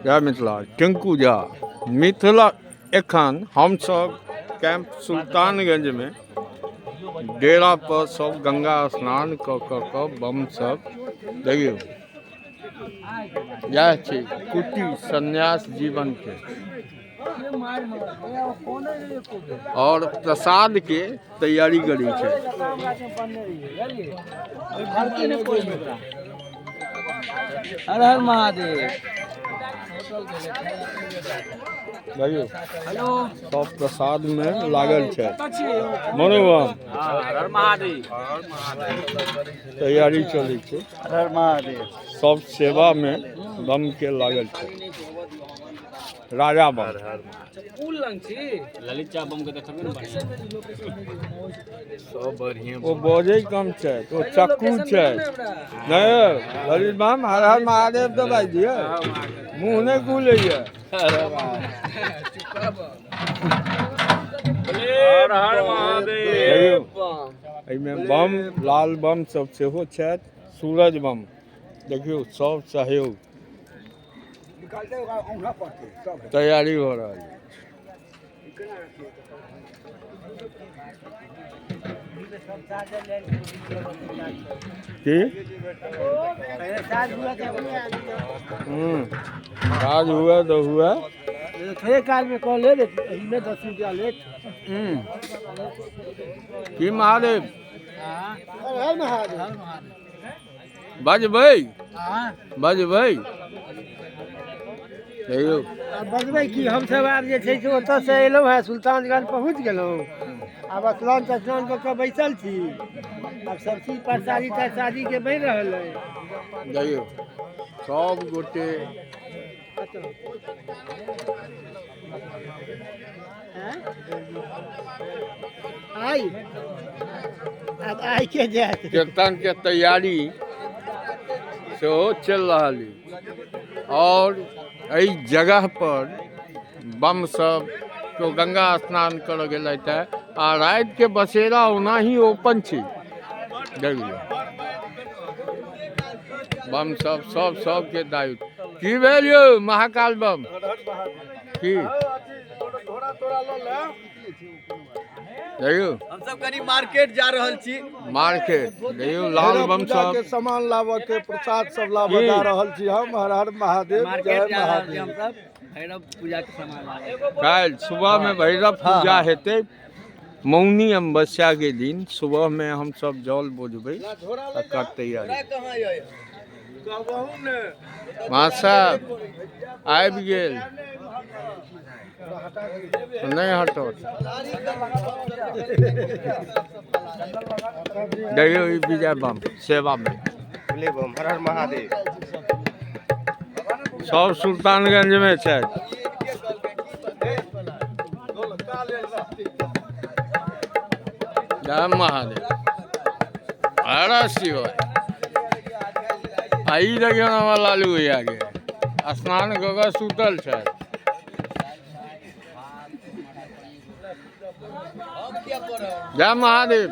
जय मिथिला। टिंकू झा मिथिला। एखन हमसब कैंप सुल्तानगंज में डेरा पर सब गंगा स्नान कऽ कऽ कऽ बम सब देखियौ, इएह छै कुटी सन्यास जीवन के और प्रसाद के तैयारी करै छै। हर हर महादेव। देखियौ, सब प्रसाद में लागल छै। मनोबम हर महादेव। तैयारी चलै छै। हर हर महादेव। सब सेवा में बम के लागल छै। राजा बम ललित चा बम के देखबे ने बढ़िया। सब बढ़िया। ओ बजै कम छै, ओ चक्कू छै। नहि ललित बम, हर हर महादेव तऽ बाजि दिअ, मुँह नहि खुलैए। हर हर महादेव। देखियौ, एहिमे बम, लाल बम सब सेहो छथि, सूरज बम। देखियौ, सब सहयोग तैयारी भऽ रहल अछि। की काज हुए तऽ हुए। थोड़े काल में कॉल ले एहिमे 10 रुपया लेट। की महादेव? हर हर महादेव। बजबै बजबै, देखियौ। आब बजबै की? हमसब आब जे छै से ओतऽसँ एलहुँ हेँ, सुल्तानगंज पहुँच गेलहुँ। आब स्नान तस्नान कऽ कऽ बैसल छी। आब सब चीज प्रसादी तरसादीके बनि रहल अइ। देखियौ, सब गोटे। कतऽ? आँय? आइ आब आइ के जायत? कीर्तन के तैयारी सेहो चलि रहल अछि और एहि जगह पर बम सब केओ गंगा स्नान करऽ गेलथि हे आ राति के बसेरा ओनाही ओपन छै। देखियौ, बम सब सब सबके दायित्व। की भेल यौ महाकाल बम? की देखियौ। हमसब कनि मार्केट जा रहल छी। मार्केट देखियौ, लाल बम पूजा सब के सामान लाबऽ के, प्रसाद सब लाबऽ की? जा रहल छी हम। हर हर महादेव, जय महादेव। हमसब भैरव पूजा के सामान। काल्हि सुबह में भैरव पूजा हेतै। मौनी अमावस्या के दिन सुबह में हम सब जल बोझबै, तकर तैयारी। कहाँ यऽ? मास्टर आबि गेल, नहि हटत। देखियौ, ई विजय बम सेवा में। बम, हर हर महादेव। सब सुल्तानगंज में छथि। जय महादेव, हर शिवाय। आ ई देखियौ ने, हमर लालू भैया के स्नान कऽ कऽ सुतल छथि। जय महादेव।